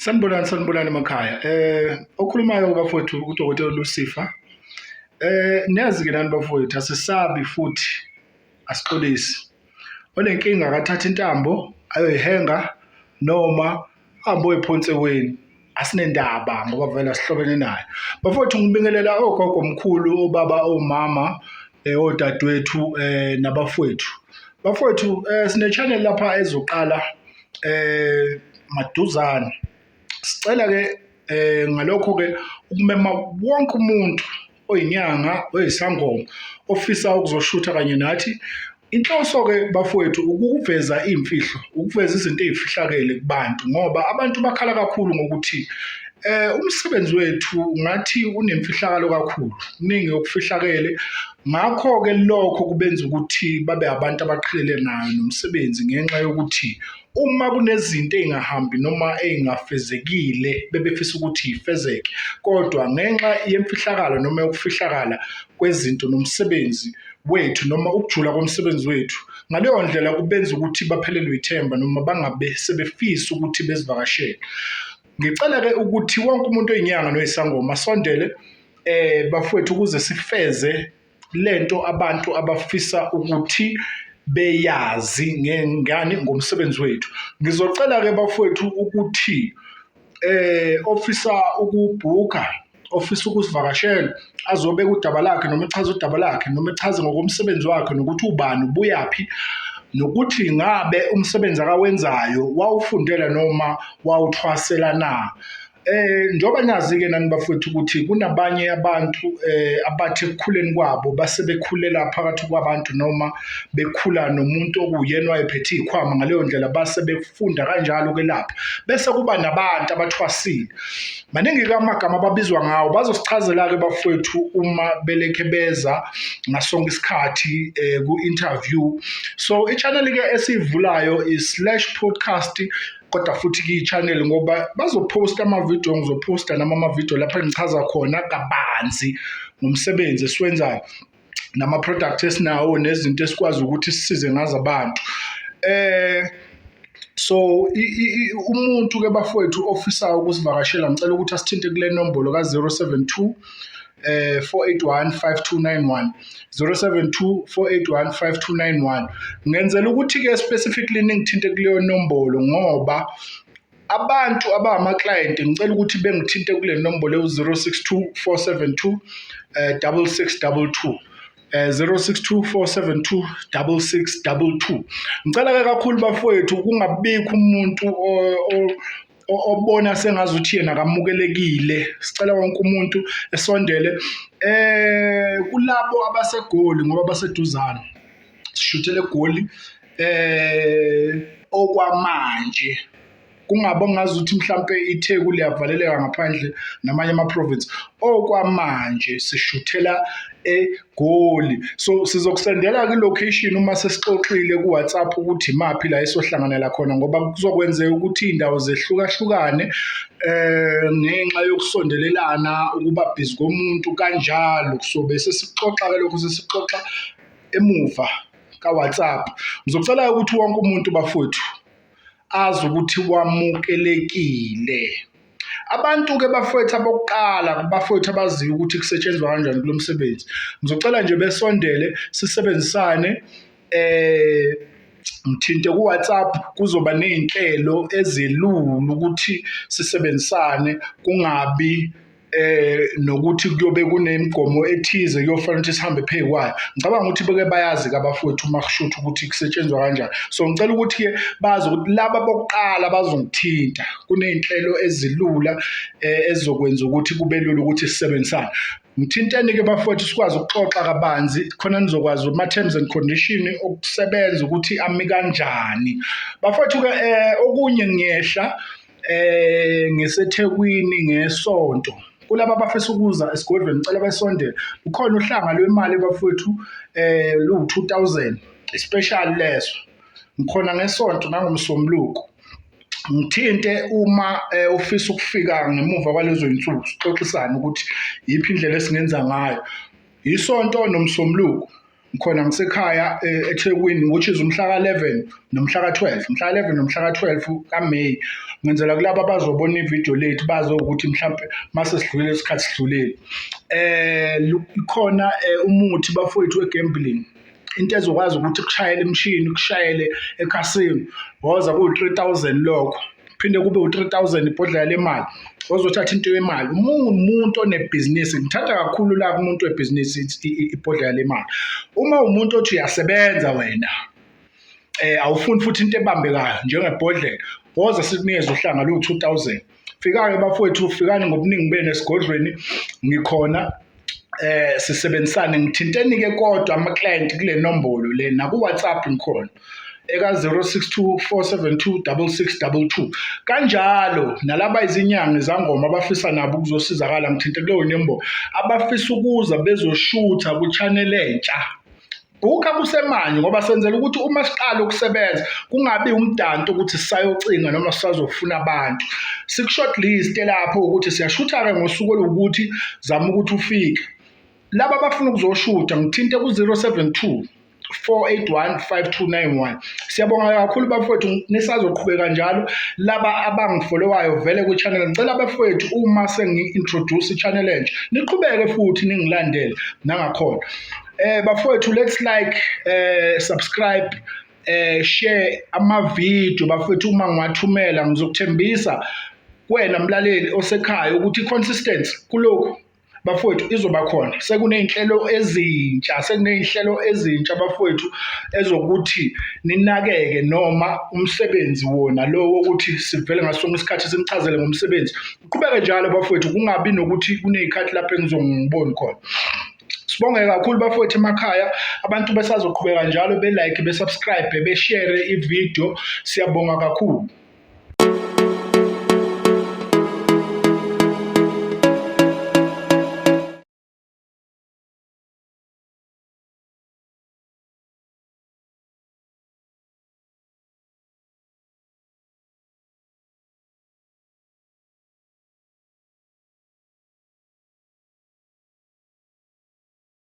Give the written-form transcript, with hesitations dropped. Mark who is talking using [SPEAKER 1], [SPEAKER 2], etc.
[SPEAKER 1] Sanibonani, sanibonani emakhaya. Okhulumayo bafowethu uDokotela Lucifer. Niyazi-ke nani bafowethu asisabi futhi asixolisi. Onenkinga akathathe intambo ayoyihenga noma ahambe ayoyiphonsa eweni, asinendaba ngoba vele asihlobene naye. Bafowethu ngibingelela ogogo, omkhulu, obaba, omama, odadewethu nabafowethu. Bafowethu, sine-channel lapha ezoqala maduzane. Sicela-ke ngalokho-ke ukumema wonke umuntu oyinyanga, oyisangoma ofisa ukuzoshutha kanye nathi. Inhloso-ke bafowethu ukuveza iy'mfihlo, ukuveza izinto ey'fihlakele kubantu ngoba abantu bakhala kakhulu ngokuthi umsebenzi wethu ngathi unemfihlakalo kakhulu, kuningi okufihlakele. Ngakho-ke lokho kubenza ukuthi babe abantu abaqhelelanayo nomsebenzi ngenxa yokuthi uma kunezinto ey'ngahambi noma ey'ngafezekile bebefisa ukuthi y'fezeke, kodwa ngenxa yemfihlakalo noma yokufihlakala kwezinto nomsebenzi wethu noma ukujula komsebenzi wethu, ngaleyo ndlela kubenza ukuthi baphelelwe ithemba noma bangabe sebefisa ukuthi bezivakashele. Ngicela-ke ukuthi wonke umuntu oyinyanga noyisangoma asondele bafowethu ukuze sifeze lento abantu abafisa ukuthi beyazi ngengane ngomsebenzi wethu. Ngizocela-ke bafowethu ukuthi ofisa ukubhukha, ofisa ukusivakashela azobeka udaba lakhe noma echaze udaba lakhe noma echaze ngokomsebenzi wakhe nokuthi ubani, ubuyaphi, nokuthi ngabe umsebenzi akawenzayo wawufundela noma wawuthwasela na. Njengoba nazi-ke nani bafowethu ukuthi kunabanye abantu abathi ekukhuleni kwabo base bekhulela phakathi kwabantu noma bekhula nomuntu okuwuyena owayephethe iy'khwama, ngaleyo ndlela base befunda kanjalo ukwelapha. Bese kuba nabantu abathwasile. Maningi-ke amagama ababizwa ngawo, bazosichazela-ke bafowethu uma belekhe beza ngasonke isikhathi ku-interview. So i-channel-ke esiyivulayo i-slash podcast, kodwa futhi kiyi-channel ngoba bazophosta amavidiyo, ngizophosta nami amavidiyo lapho engichaza khona kabanzi ngomsebenzi esiwenzayo nama-product esinawo nezinto esikwazi ukuthi sisize ngazo abantu. So umuntu ke bafowethu ofisayo ukusivakashela ngicela ukuthi asithinte kule nombolo ka-072 481 5291, 072 481 5291. Ngenzela ukuthi-ke specifically ningithinte kuleyo nombolo ngoba abantu abangama-client ngicela ukuthi bengithinte kule nombolo ewu-062 472 6622, 062 472 6622. Ngicela-ke kakhulu bafowethu kungabikho umuntu obona sengazuthi yena akamukelekile. Sicela wonke umuntu esondele kulabo abaseGoli ngoba baseduzane, sishuthele eGoli okwamanje, kungabe ngazuthi mhlampe iTheku liyavaleleka ngaphandle namanye ama-province. Okwamanje sishuthela eGoli, so sizokusendela kwi-location uma sesixoxile ku-WhatsApp ukuthi imaphi la esohlanganela khona, ngoba kuzokwenzeka ukuthi iy'ndawo zehlukahlukane ngenxa yokusondelelana, ukuba busy komuntu kanjalo. So bese sikuxoxa-ke lokho, sesikuxoxa emuva ka-WhatsApp. Ngizocela ukuthi wonke umuntu bafowethu azi ukuthi wamukelekile. Abantu-ke bafowethu abokuqala, bafowethu abaziyo ukuthi kusetshenzwa kanjani kulo msebenzi, ngizocela nje besondele sisebenzisane. Ngithinte ku-WhatsApp, kuzoba ney'nhlelo ezilula ukuthi sisebenzisane, kungabi nokuthi kuyobe kunemigomo ethize kuyofanele ukuthi sihambe phezu kwayo. Ngicabanga ukuthi beke bayazi-ke abafowethu uma kushutha ukuthi kusetshenzwa kanjani. So ngicela ukuthi-ke bazi ukuthi laba bokuqala bazongithinta, kuney'nhlelo ezilula ezizokwenza ukuthi kube lula ukuthi sisebenzisane. Ngithinteni-ke bafowethu sikwazi ukuxoxa kabanzi khona nizokwazi ama-terms and condition okusebenza ukuthi ami kanjani. Bafowethu-ke okunye ngiyehla ngiseThekwini ngeSonto. Kulaba abafisa ukuza esigodlweni ngicela besondele. Kukhona uhlanga lwemali bafowethu luwu-2000, special leso. Ngikhona ngeSonto nangoMsombuluko. Ngithinte uma ufisa ukufika ngemuva kwalezo y'nsuku sixoxisane ukuthi iyiphi indlela esingenza ngayo. Isonto noMsombuluko. Ngikhona ngisekhaya eThekwini, which is umhla ka-11 nomhla ka-12, mhla ka-11 nomhla ka-12 kaMay. Ngenzela kulabo abazobona ividiyo lethu bazi ukuthi mhlampe mase sidlulile isikhathi sidlulile. Ikhona umuthi bafowethu we-gambling, into ezokwazi ukuthi kushayele imishini, kushayele ekhasini. Woza kuwu-3000 lokho, phinde kube u-3000 ibhodlela lemali, ozothatha into yemali. Uma uwumuntu onebhizinisi, ngithatha kakhulu la kumuntu webhizinisi ibhodlela lemali. Uma uwumuntu othi uyasebenza wena, awufuni futhi into ebambekayo njengebhodlela, woza sikunikeze uhlanga luwu-2000. Fika-ke bafowethu, fikani ngobuningi benu esigodlweni, ngikhona. Sisebenzisane. Ngithinteni-ke kodwa ama-client kule nombolo le, naku-WhatsApp ngikhona eka-062 472 6622. Kanjalo nalaba izinyanga izangoma abafisa nabo ukuzosizakala, ngithinte kuleyo nombolo. Abafisa ukuza bezoshutha ku-channel entsha, bhukha kusemanje, ngoba senzela ukuthi uma siqala ukusebenza kungabi umdanto ukuthi sisayocinga noma sisazofuna abantu. Siku-short list lapho ukuthi siyashutha-ke ngosuku oluwukuthi, zama ukuthi ufike. Laba abafuna ukuzoshutha ngithinte ku-072 481 5291. Siyabonga kakhulu bafowethu, nisazoqhubeka njalo. Laba abangifollowayo vele kwi-channel, ngicela bafowethu uma sengi-introduce i-channel entsha niqhubeke futhi ningilandele nangakhona. Bafowethu, let's like, subscribe, share ama-video bafowethu. Uma ngiwathumela, ngizokuthembisa kuwena mlaleli osekhaya ukuthi i-consistency kulokhu bafowethu izoba khona. Sekuney'nhlelo ezintsha, sekuney'nhlelo ezintsha bafowethu ezokuthi ninakeke, noma umsebenzi wona lo wokuthi sivele ngaso sonke isikhathi sinichazele ngomsebenzi uqhubeke njalo bafowethu, kungabi nokuthi kuney'khathi lapho engizongiboni khona. Sibonge kakhulu bafowethu emakhaya, abantu besazoqhubeka njalo be-like, be-subscribe, be-share ividiyo. Siyabonga kakhulu.